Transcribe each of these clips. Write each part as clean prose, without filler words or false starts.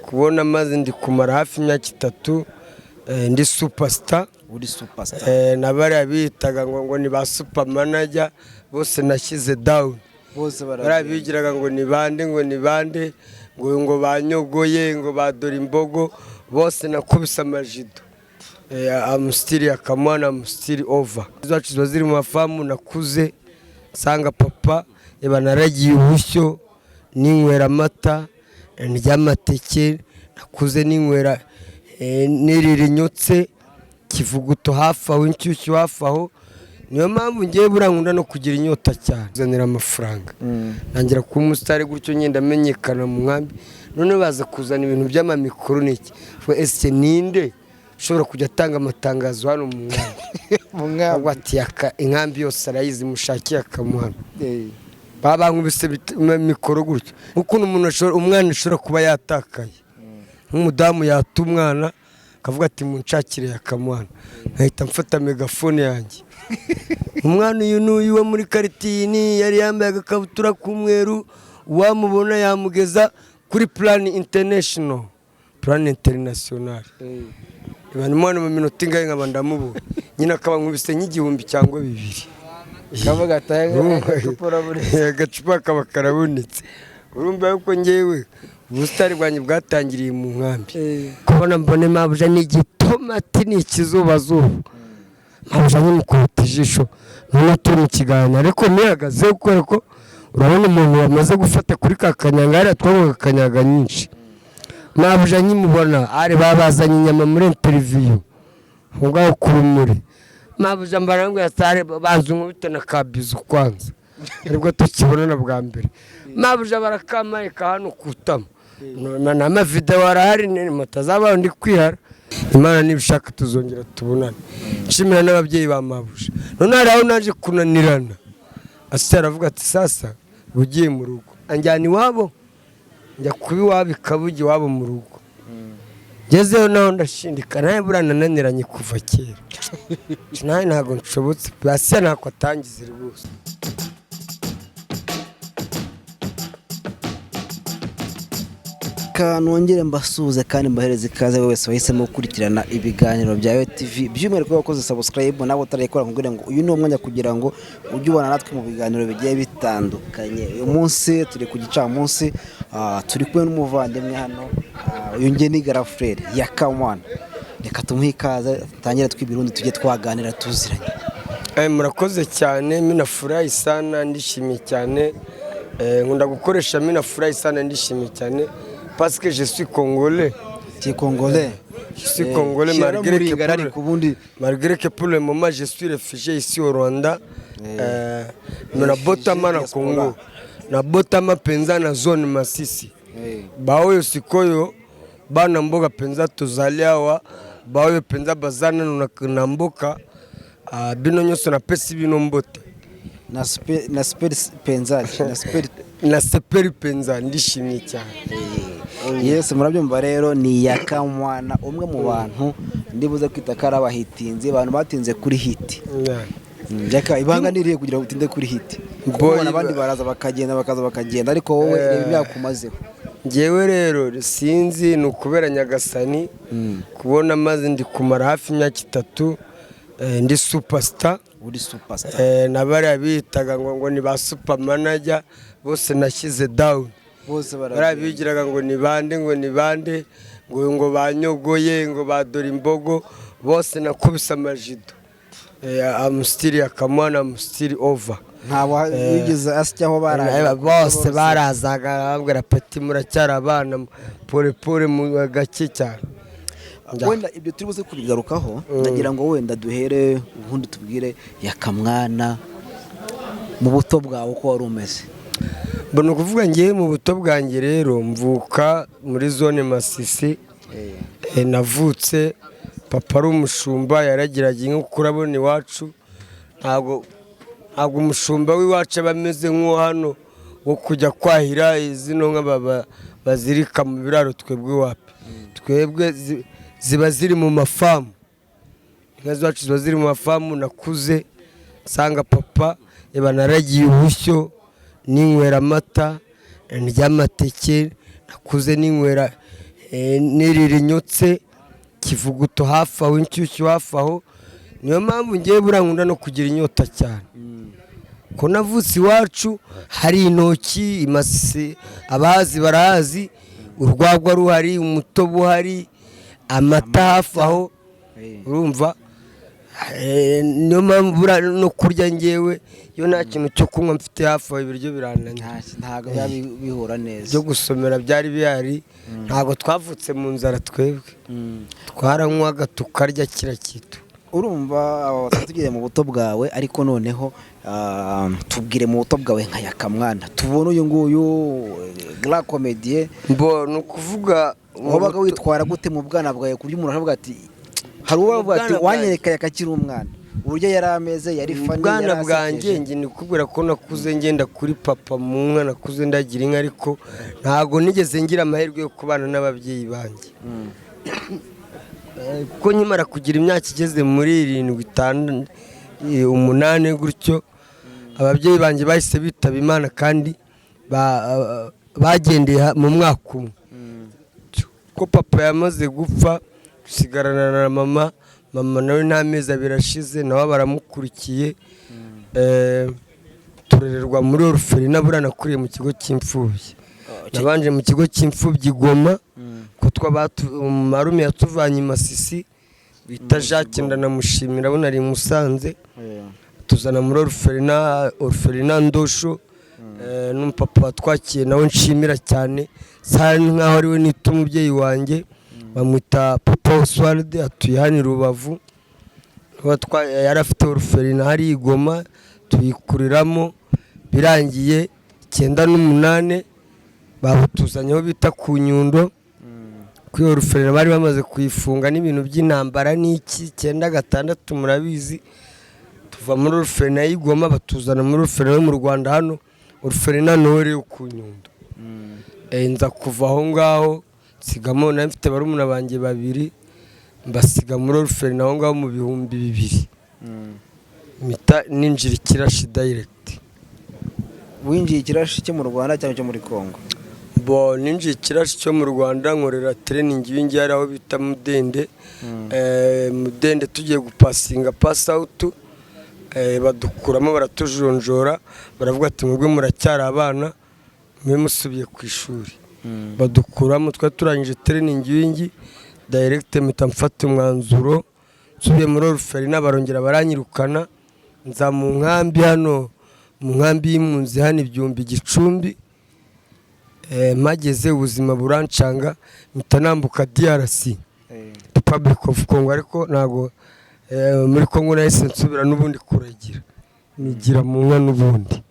Kubona maze ndi kumara hafi imyaka 3 ndi superstar. Uri superstar. Na bariya bitaga ngo ni ba super manager bose nashyize down. Bose bariya baragenda. Bigiraga ngo ni bande, ngo ni bande, ngo banyogoye, ngo badora imbogo, bose nakubise amajido. I'm still Yakamwana, I'm still over. Zacu ziba ziri mu mafamu. Nakuze nsanga papa eba naragiye ubushyo, ninywera amata, ndya amateke. Nakuze ninywera, nirira inyotse, kivuguto hafi aho, inshyushyu hafi aho. Niyo mpamvu ngewe buriya nkunda no kugira inyota cyane, zanira amafaranga, ntangira kuba umusitari gutyo, ngenda amenyekana mu nkambi. Noneho baza kuzana ibintu by'amamikoro n'iki. Ese ninde ushobora kujya atanga amatangazo hano mu nkambi? Mu nkambi. Ahubwo ati yaka inkambi yose arayizi, mushakiye akamuhano. Baba bankubise mikoro gutyo, nk'ukuntu umuntu ashobora, umwana ashobora kuba yatakaye, nk'umudamu yata umwana akavuga ati: "Munshakire Yakamuhana." Nkahita mfata megaphone yanjye: "Umwana uyu n'uyu wo muri karitini yari yambaye agakabutura k'umweru, uwamubona yamugeza kuri Plan International, Plan International." Ibana umwana mu minota ingahe nkaba ndamubona, nyine akaba nkubise nk'igihumbi cyangwa bibiri. Kavuga ati: "Agacupa urabonetse." Agacupa kaba karabonetse. Urumva yuko ngewe ubusitani bwanjye bwatangiriye mu nkambi. Kubona mbone mabuja ni igitomati, ni ikizubazuba, mabuja nkimukubita ijisho, none turi mu kiganiro ariko nihagaze, kubera ko urabona umuntu wamaze gufata kuri ka kanyanga hariya, twanywaga kanyaga nyinshi. Mabuja nkimubona, ari babazanye inyama muri interview aho ngaho ku rumuri, mabuja mbara sare, banza unkubite na kabizu kwanza, aribwo tukibonana bwa mbere. Mabuja barakamarika hano ku itama n'amavidewo arahari, mutazaba ndi kwihara. Imana nibishaka tuzongera tubonane. Nshimira n'ababyeyi ba mabuja. None hari aho naje kunanirana, asitari aravuga ati: "Sasa ugiye mu rugo." Anjyana iwabo, njya kuba iwabo ikabuga, iwabo mu rugo. Ngezeyo naho ndashindika, nawe buriya nananiranye kuva kera, nawe ntabwo nshobotse, basiya ntako atangize rwose. Reka nongere mbasuhuze kandi mbahereze ikaze wese wahisemo gukurikirana ibiganiro bya TV, by'umwihariko wakoze subscribe nawe utarayikora, kugira ngo uyu ni umwanya kugira ngo ujye ubana natwe mu biganiro bigiye bitandukanye. Uyu munsi turi ku gicamunsi, turi kumwe n'umuvandimwe hano, uyu nge ni garafurere ya Kamwana. Reka tumuhe ikaze tangire twibirundi tujye twaganira tuziranye. Murakoze cyane. Mimi nafurahi sana, ndishimye cyane. Nkunda gukoresha "mimi nafurahi sana", ndishimye cyane, parce que je suis congolais. Ti congolais. Je suis congolais malgré que pour, ubundi malgré que pour le moment je suis réfugié ici au Rwanda. Mais nabotama na Congo, nabotama mpenza na zone Masisi. Baoyo sikoyo bana mboka mpenza tozali awa, baoyo mpenza baza nano na mboka. Bino nyonso napesi bino mbote. Na speri penzaje na speri. Na seperi mpenza, ndishimye cyane. Yes, murabyumva rero, ni Yakamwana, umwe mu bantu ndibuze kwita ko ari abahitinzi, abantu batinze kuri hit. Yaka, ibanga niriye kugira ngo utinde kuri hit? Boy, ubona abandi baraza bakagenda, bakaza bakagenda, ariko wowe reba imyaka umazeho. Ngewe rero sinzi, ni ukubera Nyagasani. Kubona maze ndi kumara hafi imyaka 3 ndi superstar. Uri superstar. Na bariya bitaga ngo ni ba super manager bose nashyize down. Bose bariya baragenda. Bigiraga ngo ni bande, ngo ni bande, ngo banyogoye, ngo badora imbogo, bose nakubise amajido. I'm still Yakamwana, I'm still over. Ntabwo wigeze asyaho baraje. Bose barazaga babwira peti: "Muracyari abana, pole pole, mu gake cyane." Wenda ibyo turi buze kubigarukaho. Ndagira ngo wenda duhere ubundi tubwire Yakamwana mu buto bwawe uko wari umeze. Mbona ukuvuga ngewe mu buto bwanjye rero, mvuka muri zone Masisi. Navutse papa ari umushumba, yaragiraga inka. Kuko urabona iwacu ntabwo umushumba w'iwacu aba ameze nk'uwo hano wo kujya kwahira zino nka bazirika mu biraro. Twebwe wapi, twebwe ziba ziri mu mafamu, inka zacu ziba ziri mu mafamu. Nakuze nsanga papa eba naragiye ubushyo, ninywera amata, ndya amateke. Nakuze ninywera Nirira inyotse kivuguto hafi aho, inshyushyu hafi aho. Niyo mpamvu ngewe buriya nkunda no kugira inyota cyane, ko navutse iwacu hari intoki, imasisi, abahazi barahazi, urwagwa ruhari, umutobe uhari, amata hafi aho. Urumva, niyo mpamvu buriya no kurya ngewe iyo nta kintu cyo kunywa mfite hafi aho, ibiryo birananira. Ntabwo biba bihura neza. Byo gusomera byari bihari. Ntabwo twavutse mu nzara twebwe, twaranywaga tukarya kira kintu. Urumva, aba tugeze mu buto bwawe, ariko noneho tubwire mu buto bwawe nka Yakamwana tubone uyu nguyu grand comédien. Mbo ni ukuvuga mu Wabaga buto witwara gute mu bwana bwawe, ku buryo umuntu aravuga ati, hari uwo bavuga ati Mu bwana bwanjye. Wanyereka akiri umwana, uburyo yari ameze, yari Mu funny, bwana yari bwanjye, asekeje. Njye nikubwira ko nakuze ngenda kuri papa mu nka, nakuze ndagira inka, ariko ntabwo nigeze ngira amahirwe yo kubana n'ababyeyi banjye. Kuko nkimara kugira imyaka igeze muri 7, 6, 8 gutyo, ababyeyi banjye bahise bitaba Imana, kandi bagendeye mu mwaka umwe. Ko papa yamaze gupfa dusigarana na mama. Mama nawe nta mezi 2 ashize nawe baramukurikiye. Turererwa muri orphelinat. Buriya nakuriye mu kigo cy'imfubyi, nabanje mu kigo cy'imfubyi i Goma, kuko marume yatuvanye i Masisi bita Jacques, ndanamushimira, abona ari i Musanze, tuzana muri orphelinat, orphelinat Ndosho. N'umupapa watwakiye nawe nshimira cyane, sa nkaho ari we nita umubyeyi wanjye, bamwita Papa Oswald, atuye hano i Rubavu. Yari afite orphelinat hari i Goma, tuyikuriramo. Birangiye 98 babutuzanye aho bita ku Nyundo, kuri orphelinat bari bamaze kuyifunga n'ibintu by'intambara n'iki, 96 murabizi. Tuva muri orphelinat y'i Goma, batuzana muri orphelinat yo mu Rwanda hano, orphelinat Noheli yo ku Nyundo. Nza kuva aho ngaho nsigamo, nari mfite barumuna banjye babiri, mbasiga muri orphelinat aho ngaho. Mu 2000 mpita ninjira ikirashi direct. Winjiye ikirashi cyo mu Rwanda cyangwa cyo muri Congo? Bo ninjiye ikirashi cyo mu Rwanda, nkorera training ibingiyi ari aho bita Mudende. Mudende tugiye gupasinga pass out, badukuramo baratujonjora, baravuga ati: "Mwebwe muracyari abana, mwe musubiye ku ishuri." Badukuramo twari turangije training ibingi direct. Mpita mfata umwanzuro, nsubiye muri orphelinat barongera baranyirukana, nza mu nkambi hano, mu nkambi y'impunzi hano ibyumbi Gicumbi. Mpageze ubuzima burancanga, mpita nambuka DRC, Republic of Congo, ariko ntabwo muri Congo nahise nsubira n'ubundi kuragira, nigira mu nka n'ubundi.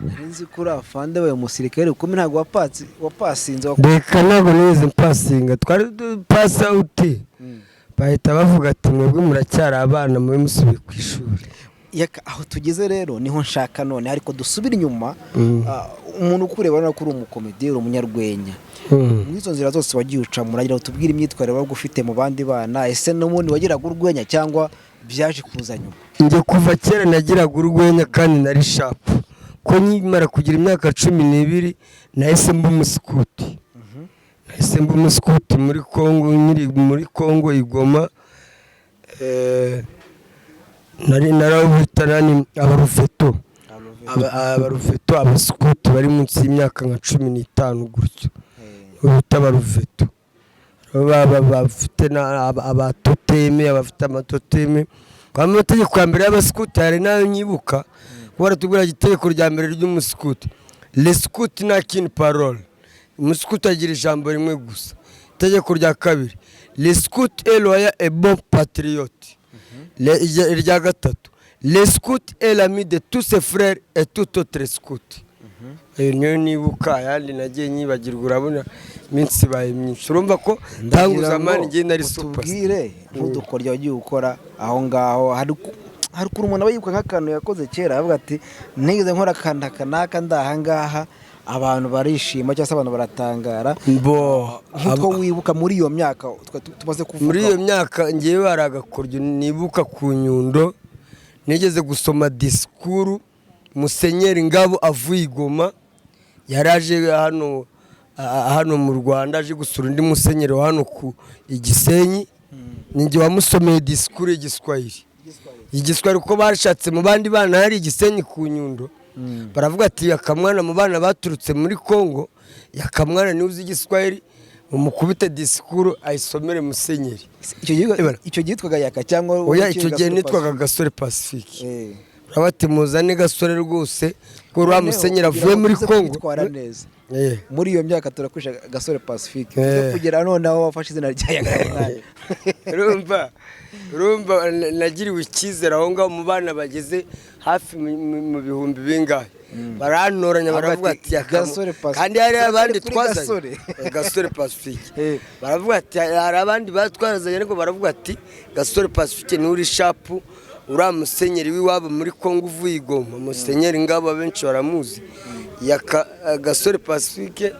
Nari nzi ko uri afande wawe umusirikare ukomeye, ntabwo wapasinze Reka, ntabwo nigeze mpasinga. Twari pass out, bahita bavuga ati: "Mwebwe muracyari abana, mube musubiye ku ishuri." Yaka, aho tugeze rero niho nshaka none, ariko dusubire inyuma. Umuntu ukureba urabona ko uri umukomedi, uri umunyarwenya. Muri izo nzira zose wagiye ucamo, uragira ngo tubwire imyitwarire wabaga ufite mu bandi bana. Ese n'ubundi wagiraga urwenya cyangwa byaje kuza nyuma? Njye kuva kera nagiraga urwenya kandi nari sharp, ko nkimara kugira imyaka 12 nahise mba umusikuti. Nahise mba umusikuti muri Congo, nkiri muri Congo i Goma. Nari narawita nani, abarufeto, abarufeto, abasikuti bari munsi y'imyaka nka 15 gutyo bita abarufeto, baba bafite abatoteme, abafite amatoteme. Kwa amategeko ya mbere y'abasikuti hari n'ayo nyibuka, kuko baratubwira itegeko rya mbere ry'umusikuti: "Le scout n'a qu'une parole", umusikuti agira ijambo rimwe gusa. Itegeko rya kabiri: "Le scout est loyal et bon patriote." Irya gatatu: "Le scout est l'ami de tous ses frères et tout autre scout." Ayo niyo nibuka, ayandi nagiye nyibagirwa. Urabona iminsi ibaye myinshi, urumva ko ntanguza amani ngenda ari superstar. Utubwire nk'udukoryo wagiye ukora aho ngaho. Hari ukuntu umuntu aba yibuka nk'akantu yakoze kera, avuga ati: "Nigeze nkora akantu aka n'aka, ndi aha ngaha, abantu barishima cyangwa se abantu baratangara." Bo Nk'utwo wibuka muri iyo myaka tumaze kuvuga. Muri iyo myaka ngewe hari agakoryo nibuka ku Nyundo. Nigeze gusoma disikuru Musenyeri Ngabo avuye i Goma, yari aje hano. hano mu Rwanda, aje gusura undi musenyeri wa hano ku Igisenyi. Ninjye wamusomeye disikuru y'igiswahili, kuko bashatse mu bandi bana hari Igisenyi ku Nyundo, baravuga ati: "Yakamwana, mu bana baturutse muri Kongo, Yakamwana niwe uzi igiswahili, mumukubite disikuru ayisomere musenyeri." Icyo gihe, icyo gihe yitwaga Yaka cyangwa? Oya, icyo gihe nitwaga Gasore Pacifique. Bati: "Muzane Gasore rwose, ko uriya musenyeri avuye muri Kongo." Kwitwara neza. Muri iyo myaka turakoresha Gasore Pacifique. Kugera noneho wafashe izina rya Yaka. Urumva nagiriwe icyizere aho ngaho mu bana bageze hafi mu bihumbi bingahe, barantoranya, baravuga ati Gasore Pacifique. Kandi hari abandi Kuri twazanye. Gasore. Gasore Pacifique. Baravuga ati hari abandi batwarazanye, ariko baravuga ati: "Gasore Pacifique niwe uri sharp, uriya musenyeri w'iwabo muri Kongo uvuye i Goma, musenyeri ngabo abenshi baramuzi, Yaka Gasore Pacifique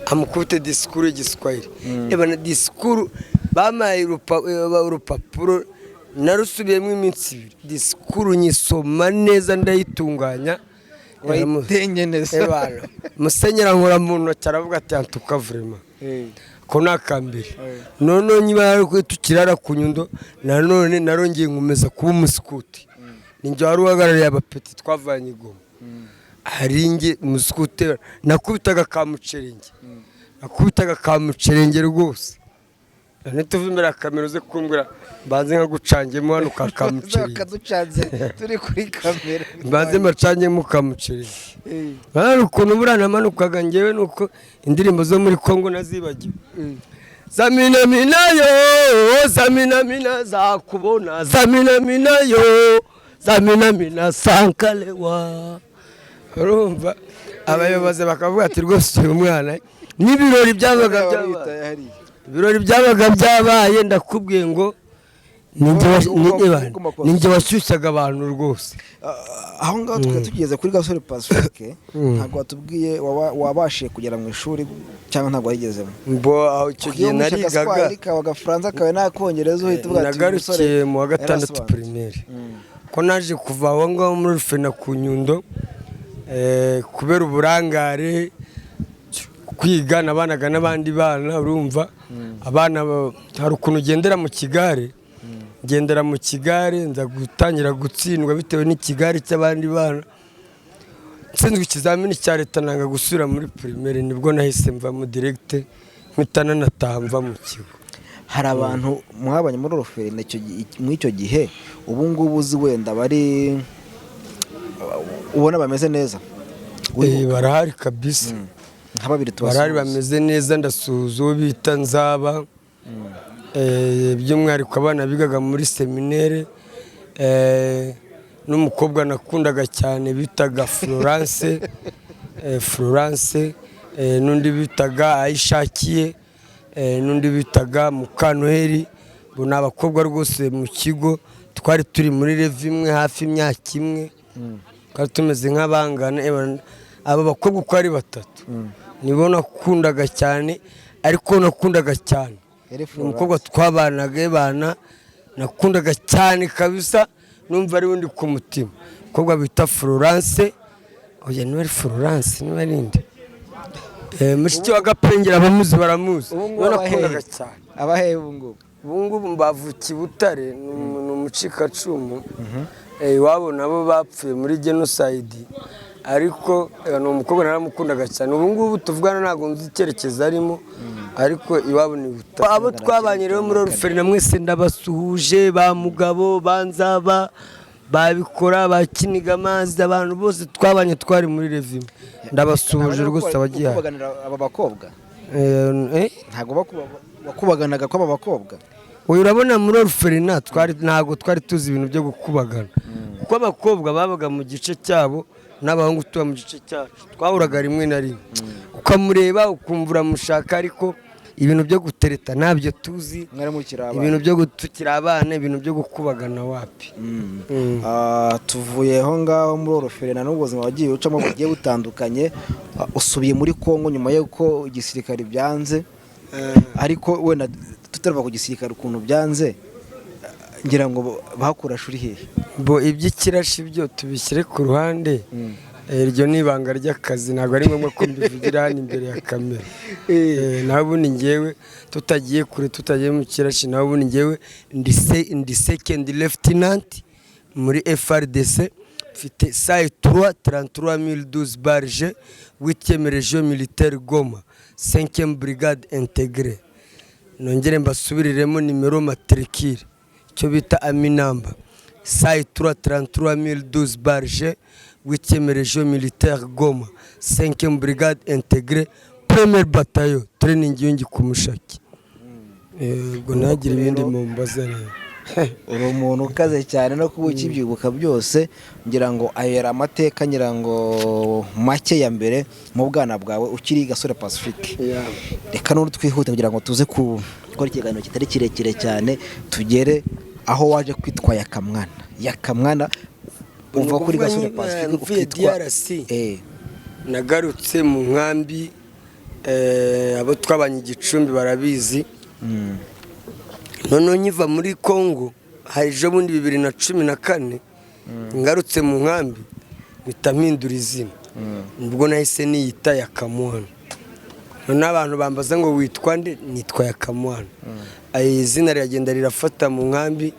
amukubite disikuru y'igiswahili." Eba na disikuru bamaye urupapuro, narusubiyemo iminsi 2, disikuru nyisoma neza, ndayitunganya. Urayitengeneza. Ebana, musenyeri ankora mu ntoki, aravuga ati: "Antuka vraiment." Ko ni akambere. Noneho niba tukirara ku Nyundo, nanone narongeye nkomeza kuba umusikuti. Ninjye wari uhagarariye abapeti twavanye i Goma. Hari njye umusikuti, nakubitaga ka mucerenge, nakubitaga ka mucerenge rwose. Ntituve imbere ya kamera, uze kumbwira mbanze nkagucangemo hano ka kamucerenge. Kaducanze turi kuri kamera. Mbanze mbacangemo ka mucerenge. Hari ukuntu buriya namanukaga ngewe, nuko indirimbo zo muri Kongo nazibagiwe. Zamina mina yo, zamina mina zakubona, zamina mina yo, zamina mina sankalewa. Urumva abayobozi bakavuga ati: "Rwose uyu mwana." N'ibirori byabaga byabaye, ibirori byabaga byabaye, ndakubwiye ngo ninjye washyushyaga abantu rwose. Aho ngaho tukaba tugeze kuri Gasore Pacifique. Ntabwo watubwiye wabashije kugera mu ishuri cyangwa ntabwo wayigezemo? Mbo aho icyo gihe narigaga. Agaswahili kawe, agafaransa kawe n'akongereza, uhita uvuga ati: Nagarukiye mu wa gatandatu primaire, ko naje kuva aho ngaho muri rufena ku Nyundo kubera uburangare. Kwiga nabanaga n'abandi bana, urumva abana hari ukuntu ugendera mu kigare. Ngendera mu kigare, nza gutangira gutsindwa bitewe n'ikigare cy'abandi bana. Nsinzwe ikizamini cya leta, nanga gusubira muri primaire. Nibwo nahise mvamo direct, mpita nanataha mva mu kigo. Hari abantu mwabanye muri orphelinat muri icyo gihe, ubu ngubu uzi wenda bari ubona bameze neza? Barahari kabisa. Nka babiri. Barahari. Tubasuhuza. Bameze neza. Ndasuhuza uwo bita Nzaba, by'umwihariko abana bigaga muri seminere, n'umukobwa nakundaga cyane bitaga Florence, Florence, n'undi bitaga Ayishakiye, n'undi bitaga Mukanoheri. Bo ni abakobwa rwose mu kigo twari turi muri level imwe, hafi imyaka imwe, twari tumeze nk'abangana. Aba bakobwa uko ari batatu nibo nakundaga cyane, ariko nakundaga cyane Yari ni umukobwa twabanaga, bana nakundaga cyane kabisa, numva ari we ndi ku mutima, umukobwa bita Florence. Oya, niba ari Florence, niba ari nde, mushiki wa Gapengera, abamuzi baramuzi. Ubu ngubu Niwe abahehe? nakundaga cyane. Abahehe ubu ngubu? Ubu ngubu bavukiye i Butare, ni umucikacumu. Iwabo nabo bapfuye muri jenoside, ariko ni umukobwa naramukundaga cyane. Ubu ngubu tuvugana ntabwo nzi icyerekezo arimo, ariko iwabo ni Butare. Abo twabanye rero muri orphelinat mwese ndabasuhuje, ba Mugabo, ba Nzaba, babikora, ba Kiniga amazi, abantu bose twabanye twari muri level imwe, ndabasuhuje rwose abagihari. Kubaganira aba bakobwa? Eh? Ntabwo wakubaganaga kw'aba bakobwa? Uyu urabona muri orphelinat twari, ntabwo twari tuzi ibintu byo gukubagana, kuko abakobwa babaga mu gice cyabo n'abahungu tuba mu gice cyacu. Twahuraga rimwe na rimwe, ukamureba ukumva uramushaka, ariko ibintu byo gutereta ntabyo tuzi. Mwari mukiri abana. Ibintu byo gutukira abana, ibintu byo gukubagana wapi. Tuvuye aho ngaho muri orphelinat n'ubuzima wagiye ucamo bugiye butandukanye. Usubiye muri Kongo nyuma y'uko igisirikare byanze, ariko wenda tutarava ku gisirikare ukuntu byanze, ngira ngo bakurashe uri hehe? Bo iby'ikirashi byo tubishyire ku ruhande. Iryo ni ibanga ry'akazi, ntabwo ari ngombwa ko mbivugira hano imbere ya kamera. Naho ubundi ngewe, tutagiye kure, tutagiye mu kirashi, naho ubundi ngewe ndi second lieutenant muri FARDC, mfite SAE 3 33012 barge, 8e région militaire Goma, 5e brigade intégrée. Nongere mbasubiriremo numéro matricule, icyo bita army number: SAE 3 33012 barge, 8e région militaire Goma, 5e brigade intégrée, premier bataillon, training yungi ku Mushaki. Ubwo ntagire ibindi mumbaza rero. Uri umuntu ukaze cyane no kuba ukibyibuka byose. Ngira ngo ayo yari amateka, ngira ngo make ya mbere mu bwana bwawe ukiri Gasore Pacifique. Reka n'ubu twihute kugira ngo tuze gukora ikiganiro kitari kirekire cyane, tugere aho waje kwitwa Yakamwana. Yakamwana, uva kuri Gasore Pacifique Mvuye ukitwa DRC, nagarutse mu nkambi, abo twabanye igicumbi barabizi. Noneho nkiva muri Congo, hari ejo bundi 2014, ngarutse mu nkambi mpita mpindura izina. Nibwo nahise niyita Yakamwana. Noneho abantu bambaza ngo witwa nde? Nitwa Yakamwana. Ayo izina riragenda rirafata mu nkambi.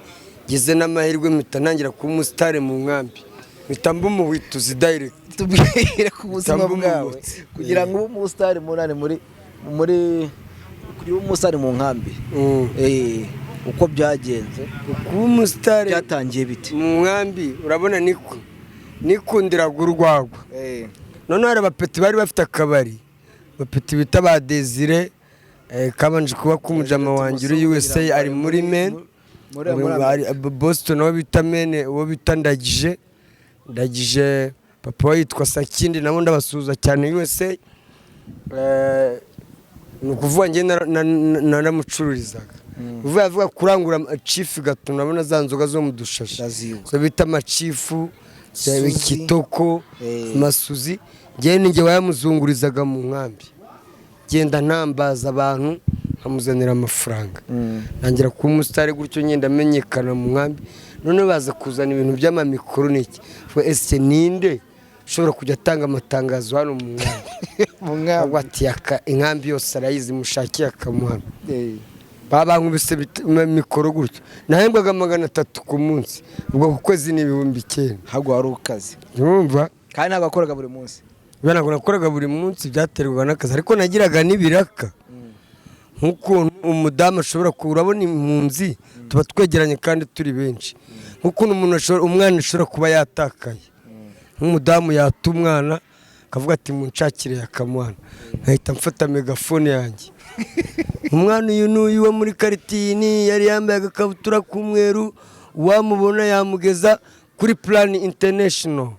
Ngize n'amahirwe mpita ntangira kuba umusitari mu nkambi, mpita mba umuhwituzi direct. Tubwire ku buzima Mba bwawe umumotsi. kugira ngo ube umusitari munani muri kugira ube umusitari mu nkambi. Uko byagenze? Kuba umusitari Byatangiye bite? mu nkambi, urabona niko nikundiraga urwagwa. Noneho hari abapeti bari bafite akabari, abapeti bita ba Desire, kabanje kuba k'umujama wanjye uri USA, ari muri Maine, Boston, uwo bita Maine, uwo bita Ndagije. Ndagije papa we yitwa Sakindi, nabo ndabasuhuza cyane USA. Ni ukuvuga njye naramucururizaga. Uvuga avuga kurangura Chief Gato, nabona za nzoga zo mu dushashi. Ndazibuka. Zo bita amacifu, Suzi. Kitoko, amasuzi. Njyewe ninjye wayamuzungurizaga mu nkambi, genda ntambaza abantu nkamuzanira amafaranga, ntangira kuba umusitari gutyo, ngenda amenyekana mu nkambi. Noneho baza kuzana ibintu by'amamikoro n'iki. Vuga, ese ninde ushobora kujya atanga amatangazo hano mu nkambi? Mu nkambi. Avuga ati "Yaka, inkambi yose arayizi, mushakiye akamuhano." Baba bankubise mikoro gutyo, nahembwaga 300 ku munsi, ubwo ku kwezi ni 9000. Ntabwo wari ukaze. Urumva? Kandi ntabwo wakoraga buri munsi. Kubera ntabwo nakoraga buri munsi, byaterwaga n'akazi, ariko nagiraga n'ibiraka, nk'ukuntu umudamu ashobora kuba, urabona impunzi tuba twegeranye kandi turi benshi, nk'ukuntu umuntu ashobora, umwana ashobora kuba yatakaye, nk'umudamu yata umwana akavuga ati munshakire Yakamwana, nkahita mfata megaphone yanjye: umwana uyu n'uyu wo muri karitini yari yambaye agakabutura k'umweru, uwamubona yamugeza kuri Plan International,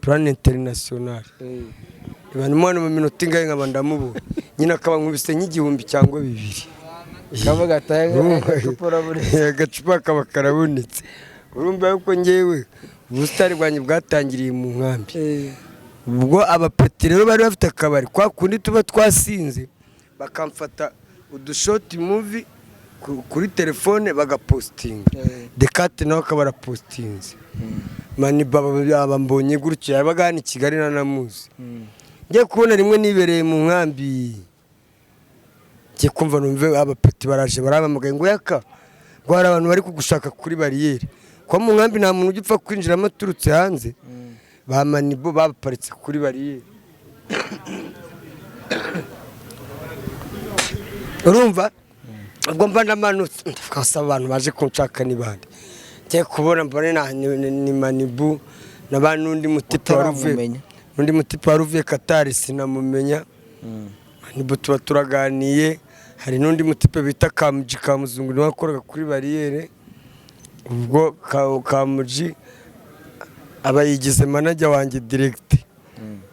Plan International. Ibana umwana mu minota ingahe nkaba ndamubona, nyine akaba nkubise nk'igihumbi cyangwa bibiri. Kavuga ati agacupa urabonetse. Agacupa kaba karabonetse. Urumva yuko ngewe ubusitani bwanjye bwatangiriye mu nkambi. Ubwo abapeti rero bari bafite akabari, kwa kundi tuba twasinze bakamfata udushort movie kuri telefone bagapositinga, dekate nawe akaba arapositinze, mani baba baba mbonye gutyo. Yabaga hano i Kigali nanamuzi. Ngiye kubona rimwe nibereye mu nkambi, ngiye kumva numve abapeti baraje barampamagaye ngo yaka, ngo hari abantu bari kugushaka kuri bariyeri. Kuba mu nkambi nta muntu ujya upfa kwinjiramo aturutse hanze. Ba manibo baparitse kuri bariyeri. Urumva, ubwo mba ndamanutse, ndavuga abantu baje kunshaka ni bande? Ngiye kubona mbone ni manibu na ba n'undi mutipe wari uvuye Utaramumenya. N'undi mutipe wari uvuye Katari, sinamumenya. Manibu tuba turaganiye. Hari n'undi mutipe bita Kamuji, Kamuzungu, niwe wakoraga kuri bariyeri. Ubwo Kamuji aba yigize manager wanjye direct.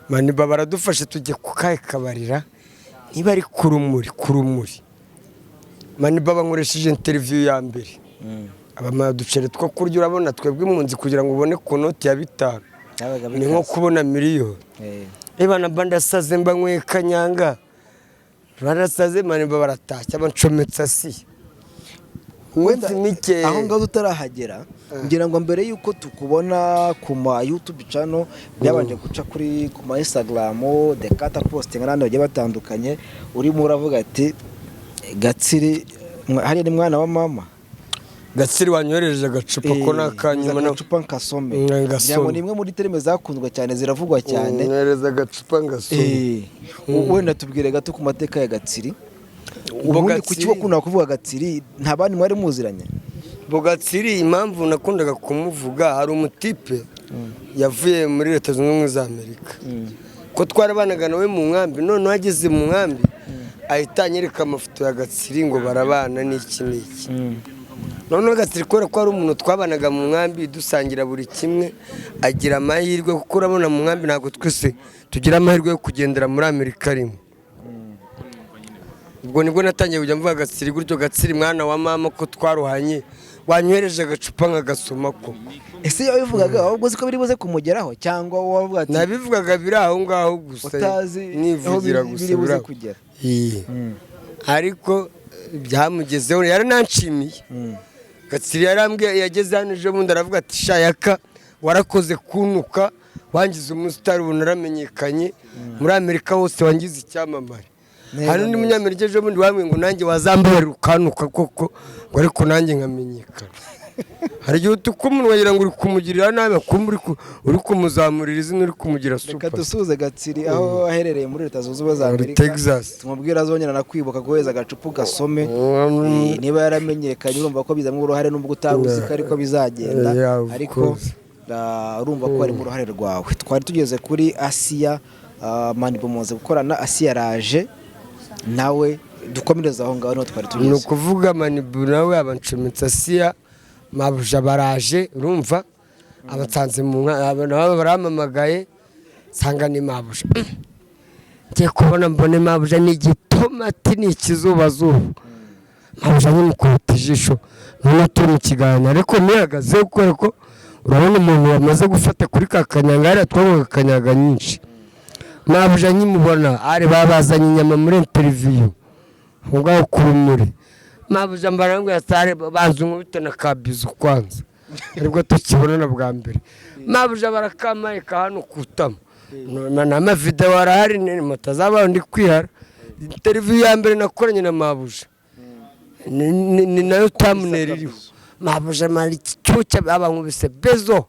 Maniba baradufashe tujya ku kahe kabarira, niba ari ku Rumuri, ku Rumuri. Maniba bankoresheje interview ya mbere, abamuha uduceri two kurya. Urabona twebwe impunzi, kugira ngo ubone ku noti ya 5 Byabaga ni nko bikaze. kubona miliyoni. Reba na ndasaze, mba nyweye kanyanga, barasaze. Maniba baratashye, abancometse asiye. Iminsi mike. Aho ngaho utarahagera, ngira ngo mbere y'uko tukubona ku ma YouTube channel, byabanje guca kuri ku ma Instagram, Dekata posting n'abandi bagiye batandukanye, urimo uravuga ati: "Gatsiri hariya ni mwana wa mama." Gatsiri wanyohereje agacupa ko nakanyuma. Agacupa nkasome. Ngasome. Ngira ngo ni imwe muri terme zakunzwe cyane, ziravugwa cyane. Nyohereza agacupa ngasome. Wenda tubwire gato ku mateka ya Gatsiri. Ubundi kuki wakunda kuvuga Gatsiri? Nta bandi mwari muziranye? Bogatsiri, impamvu nakundaga kumuvuga, hari umutipe yavuye muri Leta Zunze Ubumwe za Amerika ko twarabanaga nawe mu nkambi. Noneho ageze mu nkambi ahita anyereka amafoto ya Gatsiri ngo barabana n'iki n'iki. Noneho Gatsiri, kubera ko ari umuntu twabanaga mu nkambi, dusangira buri kimwe, agira amahirwe, kuko urabona mu nkambi ntabwo twese tugira amahirwe yo kugendera muri Amerika rimwe. Ubwo nibwo natangiye kujya mvuga Gatsiri gutyo: "Gatsiri mwana wa mama, ko twaruhanye, wanyohereje agacupa nkagasoma koko." Ese iyo wabivugaga ahubwo uzi ko biri buze kumugeraho, cyangwa wowe wavuga ati Nabivugaga biri aho ngaho gusa, utazi aho nivugira gusa biri buze biri aho. kugera? Iya. Ariko byamugezeho, yarananshimiye. Gatsiri yarambwiye, yageze hano ejo bundi, aravuga ati: "Shayaka, warakoze kuntuka, wangize umusitari, ubu naramenyekanye muri Amerika hose, wangize icyamamare." Hari undi munyamerika ejo bundi wambwiye ngo nanjye wazambabarira ukantuka koko, ngo ariko nanjye nkamenyekana. Hari igihe utuka umuntu wagira ngo uri kumugirira nabi, akumva uri kumuzamurira izina, uri kumugira Reka super. dusuhuze Gatsiri aho aherereye muri Leta Zunze Ubumwe za Muri Amerika. Texas. Tumubwire azongera nakwibuka guheza agacupa ugasome. Niba yaramenyekanye, urumva ko bizamo uruhare, nubwo utari uzi ko ariko bizagenda. Yeah, of Ariko course. urumva ko harimo uruhare rwawe. Twari tugeze kuri Asiya, Manibu mumaze gukorana, Asiya araje nawe, dukomereze aho ngaho niho twari Ni tugeze. ukuvuga Manibu nawe abancometse Asiya, mabuja baraje, urumva abatsanze mu nka nabo barampamagaye, nsanga ni mabuja. Ngiye kubona mbone mabuja ni igitomati, ni ikizubazuba. Mabuja nkimukubita ijisho, none turi mu kiganiro ariko ntihagaze, kubera ko urabona umuntu wamaze gufata kuri ka kanyanga hariya, twanywaga kanyaga nyinshi. Mabuja nkimubona, ari babazanye inyama muri interview aho ngaho ku Rumuri, mabuja mbarambwira sare banza unkubite na kabizu kwanza, aribwo tukibonana bwa mbere. Mabuja barakampaye ka hano ku itama n'amavidewo arahari, ni mutazabaho ndi kwihara. Interview ya mbere nakoranye na mabuja ni nayo thumbnail iriho. Mabuja mara icyucya abankubise bezo,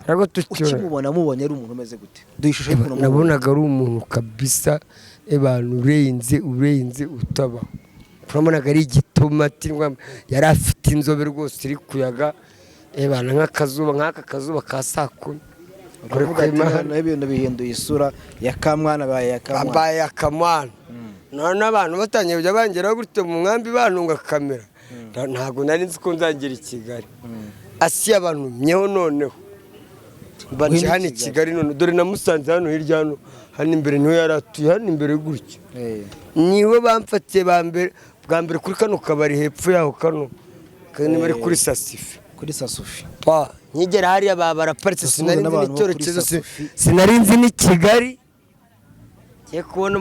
ariko tukibona. Ukimubona, mubonye ari umuntu umeze gute? Duhe ishusho y'ukuntu mubona. Nabonaga ari umuntu kabisa, abantu urenze urenze utabaho. Turabonaga ari igitomati, yari afite inzobe rwose iri kuyaga, ebana nk'akazuba, nk'aka kazuba ka saa 10. Uravuga ati noneho ibintu bihinduye isura, ya kamwana baye ya kamwana. Ambaye akamwana. None abantu batangiye kujya bangeraho gutyo mu nkambi, bantunga kamera. Ntabwo nari nzi ko nzagera i Kigali. Asiya bantumyeho, noneho mbanje Ngwino hano i Kigali. Kigali. None dore namusanze hano hirya, hano hano imbere niho yari atuye, hano imbere gutya. Niwe bamfatiye ba mbere, bwa mbere kuri kano kabari hepfo yaho kano kandi bari kuri Sasifi. Kuri Sasufi. Pa, nkigera hariya baba baraparitse. Dusuhuze Sinari nzi n'abantu bo kuri n'icyerekezo, Sasufi. sinari nzi n'i Kigali. Ngiye kubona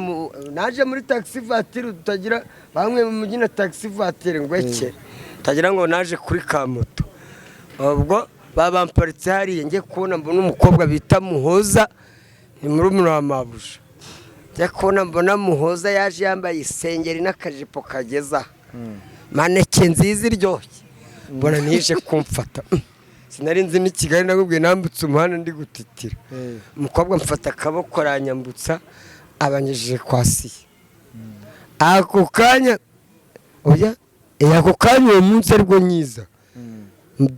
naje muri taxi voiture, utagira bamwe mu mujyi na taxi voiture ngo eke utagira ngo naje kuri ka moto. Ubwo baba bamparitse hariya, ngiye kubona mbona umukobwa bita Muhoza, ni murumuna wa mabuja. Ngiye kubona mbona Muhoza yaje yambaye isengeri n'akajipo kageza aha. Maneke nziza iryoshye, mbona nije kumfata. Sinari nzi n'i Kigali, nakubwiye nambutse umuhanda ndi gutitira. Umukobwa mfata akaboko aranyambutsa, abanyejeje kwa Siya. Ako kanya, oya, ako kanya uwo munsi aribwo nyiza,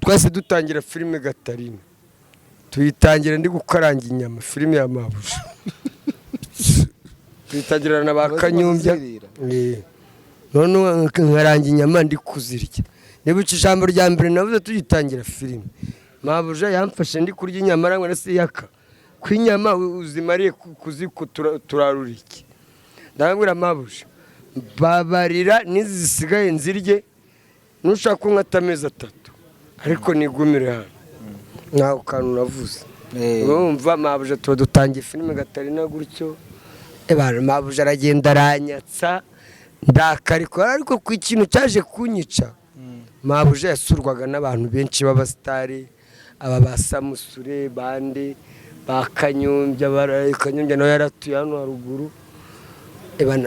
twese dutangira filime Gatarina, tuyitangira ndi gukaranga inyama, filime ya mabuja tuyitangirana na ba Umaze Kanyumbya. kuzirira. Noneho nkaranga inyama ndi kuzirya. Nibuka ijambo rya mbere navuze tugitangira filime, mabuja yamfashe ndi kurya inyama, arangwa na siyaka ko inyama uzimariye kuziko turarura iki? Ndababwira: "Mabuja, babarira n'izi zisigaye nzirye, nushaka kunkata amezi 3 ariko nigumire hano." Ntago kantu navuze. Urumva mabuja tuba dutangiye filime Gatarina gutyo. Ebana, mabuja aragenda aranyatsa ndakarikora, ariko ku ikintu cyaje kunyica. Mabuja yasurwaga n'abantu benshi b'abasitari, aba ba Samusure, bande ba Kanyombya, Kanyombya nawe yaratuye hano haruguru.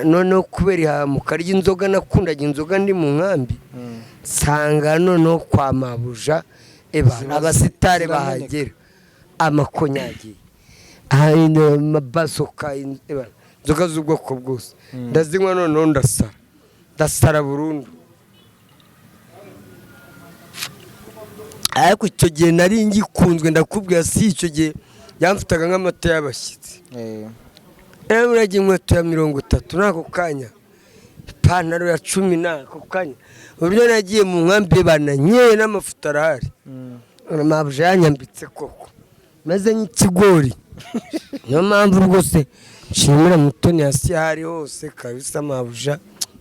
Noneho kubera ihamuka ry'inzoga, nakundaga inzoga ndi mu nkambi, nsanga noneho kwa mabuja abasitari bahagera amakonyagi, amabasoka, inzoga z'ubwoko bwose ndazinywa. Noneho ndasara, ndasara burundu. Ariko icyo gihe nari ngikunzwe, ndakubwira, si icyo gihe yamfitaga nk'amata y'abashyitsi. Uragiye inkweto ya 30 n'ako kanya, ipantaro ya 10 n'ako kanya. Uburyo nagiye mu nkambi bananyeye n'amafuta arahari. Mabuja yanyambitse koko meze nk'ikigori. Niyo mpamvu rwose nshimira Mutoni hasi aho ari hose kabisa. Mabuja,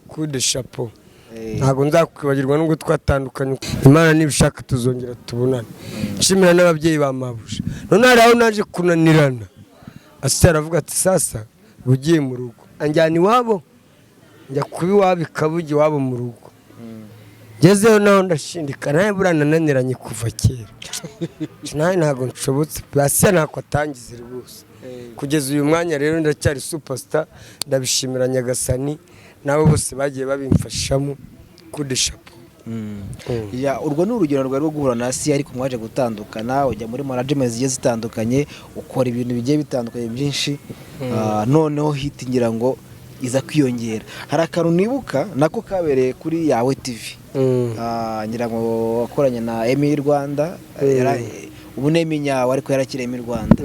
kude shapo, ntabwo nzakwibagirwa nubwo twatandukanye. Imana nibishaka tuzongera tubonane. Nshimira n'ababyeyi ba mabuja. None hari aho naje kunanirana, Asiya aravuga ati: "Sasa ugiye mu rugo." Anjyana iwabo, njya kuba iwabo ikabuga, iwabo mu rugo. Ngezeyo naho ndashindika, nawe buriya nananiranye kuva kera, nawe ntabwo nshobotse. Asiya ntako atangize rwose. Kugeza uyu mwanya rero ndacyari superstar, ndabishimira Nyagasani nabo bose bagiye babimfashamo. Kudeshapo. Urwo ni urugero rwawe rwo guhura na Asiya, ariko mwaje gutandukana, ujya muri management zigiye zitandukanye, ukora ibintu bigiye bitandukanye byinshi. Noneho hit ngira ngo iza kwiyongera. Hari akantu nibuka nako kabereye kuri Yawe TV, ngira ngo wakoranye na Emi Rwanda, ubu ni Emi nyawe ariko yarakiriye Emi Rwanda.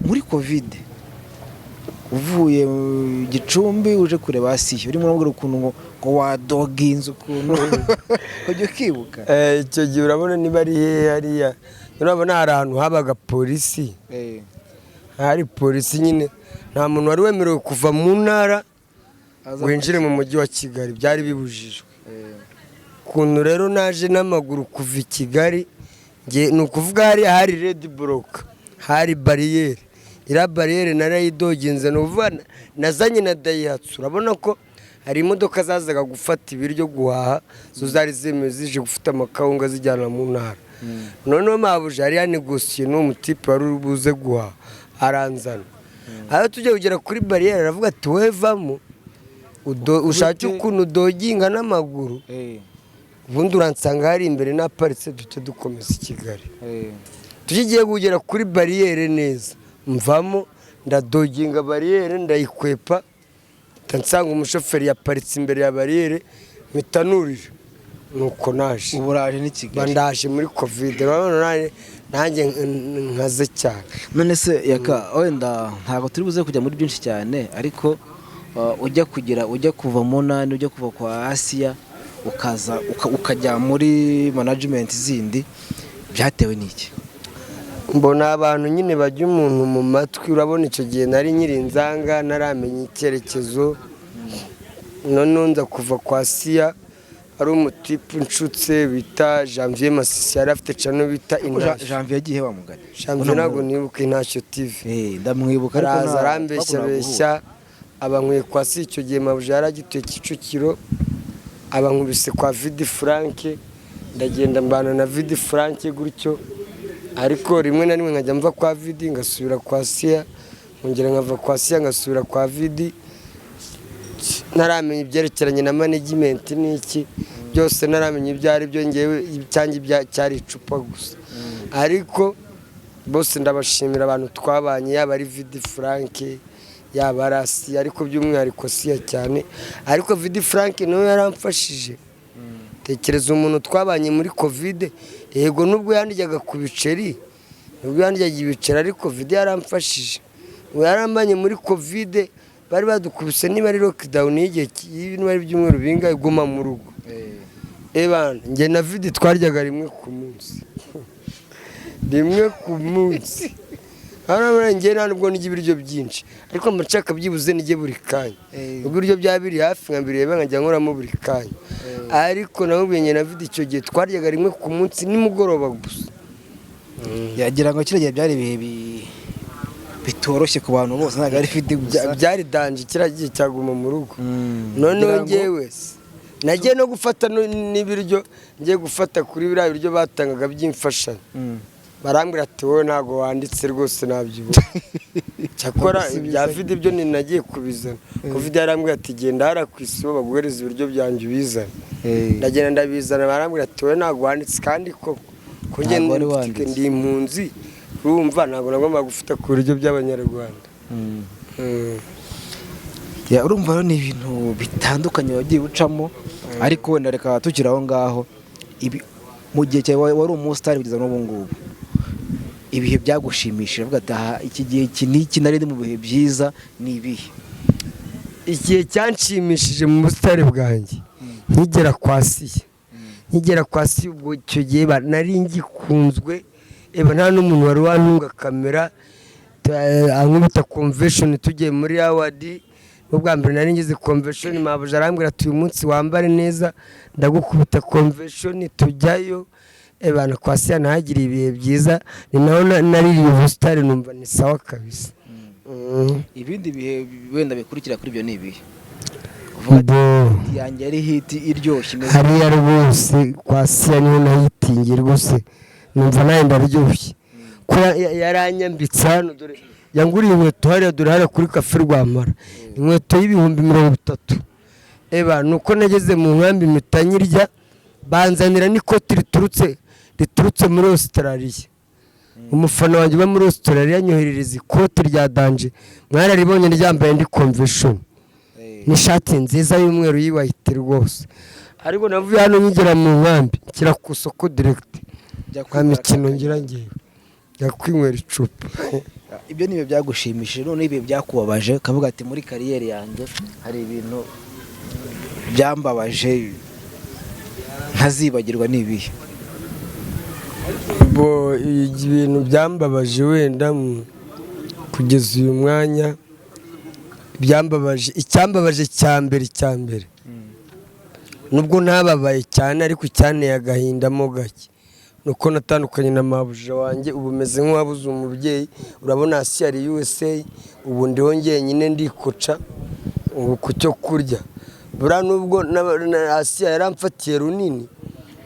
Muri Covid uvuye mu Gicumbi uje kureba Asiya, urimo urambwira ukuntu ngo wadoginze, ukuntu ujya ukibuka. Icyo gihe urabona niba ari hehe hariya, urabona hari ahantu habaga polisi, hari polisi nyine, nta muntu wari wemerewe kuva mu ntara winjire mu mujyi wa Kigali, byari bibujijwe. Ukuntu rero naje n'amaguru kuva i Kigali, ni ukuvuga hariya hari red block, hari bariyeri. Iriya bariyeri narayidoginze, ni ukuvuga nazanye na Daihatsu. Urabona ko hari imodoka zazaga gufata ibiryo, guhaha, zo zari zemewe, zije gufata amakawunga zijyana mu ntara. Noneho mabuja yari yanegosiye n'uwo mutipe wari uri buze guhaha, aranzana. Aho tujya kugera kuri bariyeri, aravuga ati: "Wowe vamo, ushake ukuntu udoginga n'amaguru, ubundi uransanga hari imbere naparitse, duhite dukomeza i Kigali." Tukigiye kugera kuri bariyeri neza, mvamo, ndadoginga bariyeri, ndayikwepa, mpita nsanga umushoferi yaparitse imbere ya bariyeri, mpita nurira, nuko naje. Ubu uraje n'i Kigali. Ndaje muri Covid, urabona nanjye nkaze cyane. None se Yaka, wenda ntabwo turi buze kujya muri byinshi cyane, ariko ujya kugira, ujya kuva mu nani, ujya kuva kwa Asiya ukaza ukajya muri management zindi, byatewe n'iki? Mbona abantu nyine bajya umuntu mu matwi. Urabona icyo gihe nari nkiri inzanga, ntaramenya icyerekezo. Noneho nza kuva kwa Siya, ari umutipe nshutse bita Janvier Masisi, yari afite channel bita Intashyo. Janvier yagiye wa mugani? Janvier ntabwo nibuka, Intashyo TV. Ndamwibuka ariko araza arambeshyabeshya, abankuye kwa Siya. Icyo gihe mabuja yari agituye Kicukiro, abankubise kwa Vidi Frank, ndagenda mbana na Vidi Frank gutyo. Ariko rimwe na rimwe nkajya mva kwa Vidi ngasubira kwa Siya, nkongera nkava kwa Siya ngasubira kwa Vidi. Ntaramenya ibyerekeranye na management n'iki byose, ntaramenya ibyo ari byo. Ngewe icyanjye cyari icupa gusa. Ariko bose ndabashimira, abantu twabanye, yaba ari Vidi Frank, yaba ari Asiya, ariko by'umwihariko Siya cyane. Ariko Vidi Frank nawe yaramfashije. Tekereza umuntu twabanye muri Covid, yego nubwo yandyaga ku biceri, nubwo yandyaga ibiceri, ariko Vidi yaramfashije. Ubu yarambanye muri Covid, bari badukubise niba ari lockdown y'igihe niba ari ibyumweru bingahe, guma mu rugo. Ebana, njye na Vidi twaryaga rimwe ku munsi, rimwe ku munsi. Hano njye nta nubwo ndya ibiryo byinshi, ariko mba nshaka byibuze nijye buri kanya. Ubwo ibiryo byaba biri hafi nkabireba, nkajya nkoramo buri kanya. Ariko namubwiye, njye na Vidi icyo gihe twaryaga rimwe ku munsi nimugoroba gusa. Yagira ngo kiriya gihe byari ibihe bitoroshye ku bantu bose, ntabwo ari Vidi gusa. Byari danger kiriya gihe cyaguma mu rugo. Noneho njyewe Nagiye no gufata n'ibiryo, ngiye gufata kuri biriya biryo batangaga by'imfashanyo, barambwira ati: "Wowe ntabwo wanditse rwose." Nabyibuha. Cyakora ibya vidi byo nagiye kubizana. Covid yarambwira ati: "Genda hariya ku isibo baguhereza ibiryo byanjye ubizane." Ndagenda ndabizana, barambwira ati: "Wowe ntabwo wanditse." Kandi koko ko njye Ntabwo wari wanditse. ndi impunzi, urumva ntabwo nagomba gufata ku biryo by'Abanyarwanda. Ya, urumva rero ni ibintu bitandukanye wagiye ucamo, ariko wenda reka tukiri aho ngaho, mu gihe cyawe wari umusitari kugeza n'ubu ngubu, ibihe byagushimishije uvuga ati: "Aha, iki gihe iki n'iki nari ndi mu bihe byiza", ni ibihe? Igihe cyanshimishije mu busitani bwanjye, nkigera kwa Siya, nkigera kwa Siya, ubwo icyo gihe nari ngikunzwe, eba nta n'umuntu wari wantunga kamera ankubita convention. Tugiye muri award, n'ubwa mbere nari ngize convention, mabuja arambwira ati: "Uyu munsi wambare neza, ndagukubita convention." Tujyayo, ebana kwa Siya ntahagire ibihe byiza, ni naho naririye ubusitani numva ni sawa kabisa. Ibindi bihe wenda bikurikira kuri ibyo ni ibihe? Uvuga ati: Bo. "Yanjye ari hit iryoshye imeze." Hariya rwose kwa Siya niho nahitingiye rwose, numva nawe ndaryoshye ko yaranyambitse hano. Dore yanguriye inkweto hariya, dore hariya kuri Café Rwamara, inkweto y'30,000. Eba nuko nageze mu nkambi mpita nyirya, banzanira n'ikoti riturutse muri Australia. Umufana wanjye uba muri Australia anyoherereza ikoti rya danger, mwararibonye ryambaye ndi convention, n'ishati nziza y'umweru y'I white rwose. Ariko navuye hano nkigera mu nkambi nshyira ku isoko direct. Jya Nta kwinywera mikino. akanya. Ngira ngewe njya kwinywera icupa. Ibyo ni ibihe byagushimishije. None ibihe byakubabaje, ukavuga ati: "Muri carrière yanjye hari ibintu byambabaje ntazibagirwa", ni ibihe? Bo, ibintu byambabaje wenda kugeza uyu mwanya byambabaje, icyambabaje cya mbere, nubwo ntababaye cyane ariko icyanteye agahinda mo gake, nuko natandukanye na mabuja wanjye. Ubu meze nk'uwabuze umubyeyi. Urabona hasi hari USA, ubu ndiho njyenyine, ndikoca ubu ku cyo kurya. Buriya nubwo Asiya yaramfatiye runini,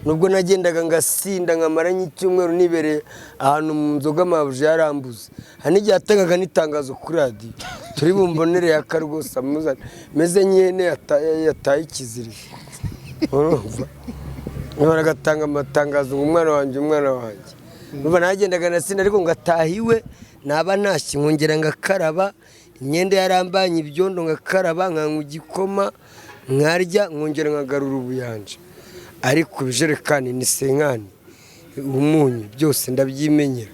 nubwo nagendaga ngasinda nkamara nk'icyumweru nibereye ahantu mu nzoga, mabuja yarambuze. Hari n'igihe yatangaga n'itangazo kuri radiyo: "Turi bumbonere yaka rwose amuzane", meze nk'ihene yataye ikiziriko. Urumva baragatanga amatangazo ngo: "Umwana wanjye, umwana wanjye." Urumva nagendaga nasinda ariko ngataha iwe, naba ntashye nkongera ngakaraba imyenda yarambanye ibyondo, ngakaraba, nkanywa igikoma, nkarya, nkongera nkagarura ubuyanja. Ariko ibijerekani ni cinquante, umunyu, byose ndabyimenyera.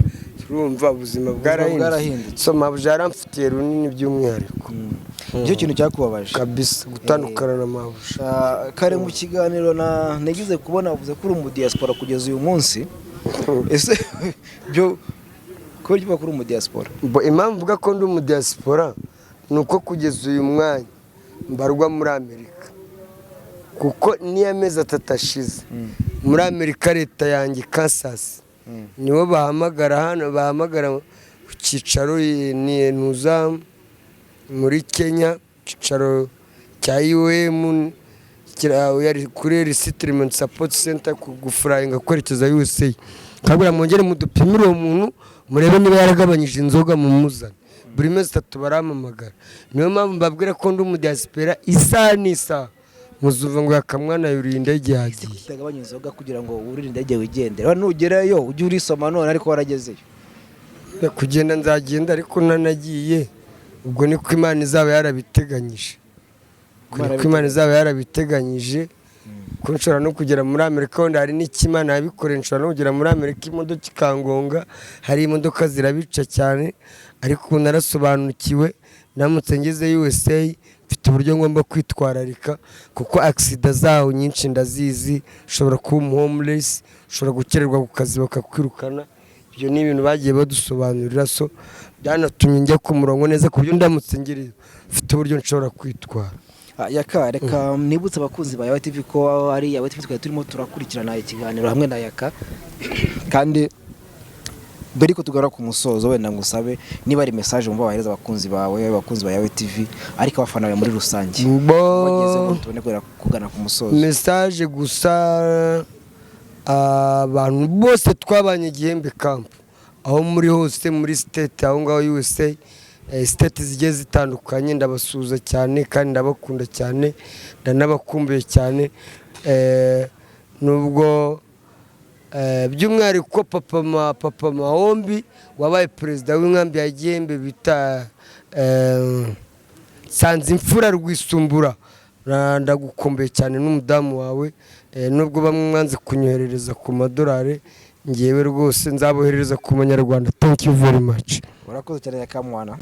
Urumva ubuzima bwarahindutse. Bwarahindutse. So mabuja yaramfitiye runini by'umwihariko. Nicyo kintu cyakubabaje? Kabisa, gutandukana na mabuja. Ah, kare mu kiganiro na nagize kubona wavuze ko uri umudiyasipora kugeza uyu munsi. Ese byo kubera iki uvuga ko uri umudiyasipora? Bo, impamvu mvuga ko ndi umudiyasipora ni uko kugeza uyu mwanya mbarwa muri Amerika, kuko niyo amezi 3 ashize muri Amerika, leta yanjye Kansas nibo bahamagara hano, bahamagara ku cyicaro ni ntuza muri Kenya, icyicaro cya IOM kuri Resettlement Support Center, gufurayinga kwerekeza USA, kabwira: "Mwongere mudupimire uwo muntu, murebe niba yaragabanyije inzoga, mumuzane." Buri mezi 3 barampamagara. Niyo mpamvu mbabwira ko ndi umudiyasipora. Isaha n'isaha muzuva ngo yakamwana yuriye indege yagiye. Utagabanya inzoga kugira ngo wurire indege wigendere. Wa nugerayo ujye urisoma none ariko waragezeyo. Kugenda nzagenda, ariko nanagiye ubwo niko Imana izaba yarabiteganyije. Imana. Niko Imana izaba yarabiteganyije ko nshobora no kugera muri Amerika, wenda hari n'icyo Imana yabikoreye. Nshobora no kugera muri Amerika imodoka ikangonga, hari imodoka zirabica cyane. Ariko ubu narasobanukiwe, ndamutse ngeze USA mfite uburyo ngomba kwitwararika, kuko accident zaho nyinshi ndazizi. Ushobora kuba umu homeless, ushobora gukererwa ku kazi bakakwirukana. Ibyo ni ibintu bagiye badusobanurira, so byanatumye njya ku murongo neza, ku buryo ndamutse ngiriyo mfite uburyo nshobora kwitwara. Ah, Yaka, reka nibutse abakunzi ba Yawe TV ko ari Yawe TV twari turimo turakurikirana ikiganiro hamwe na Yaka, kandi Mbere yuko tugera ku musozo, wenda ngo usabe niba ari message wumva wahereza abakunzi bawe, abakunzi ba Yawe TV, ariko abafana bawe muri rusange, bageze ngo tubone kugana ku musozo. Message gusa, abantu bose twabanye Gihembe Camp, aho muri hose muri state aho ngaho USA, state zigiye zitandukanye, ndabasuhuza cyane kandi ndabakunda cyane, ndanabakumbuye cyane. Nubwo by'umwihariko papa Mahombi wabaye perezida w'inkambi ya Gihembe bita Nsanzimfura Rwisumbura, ndagukumbuye cyane n'umudamu wawe. Nubwo bamwe mwanze kunyoherereza ku madolari, ngewe rwose nzaboherereza ku manyarwanda. Thank you very much. Urakoze cyane, Yakamwana.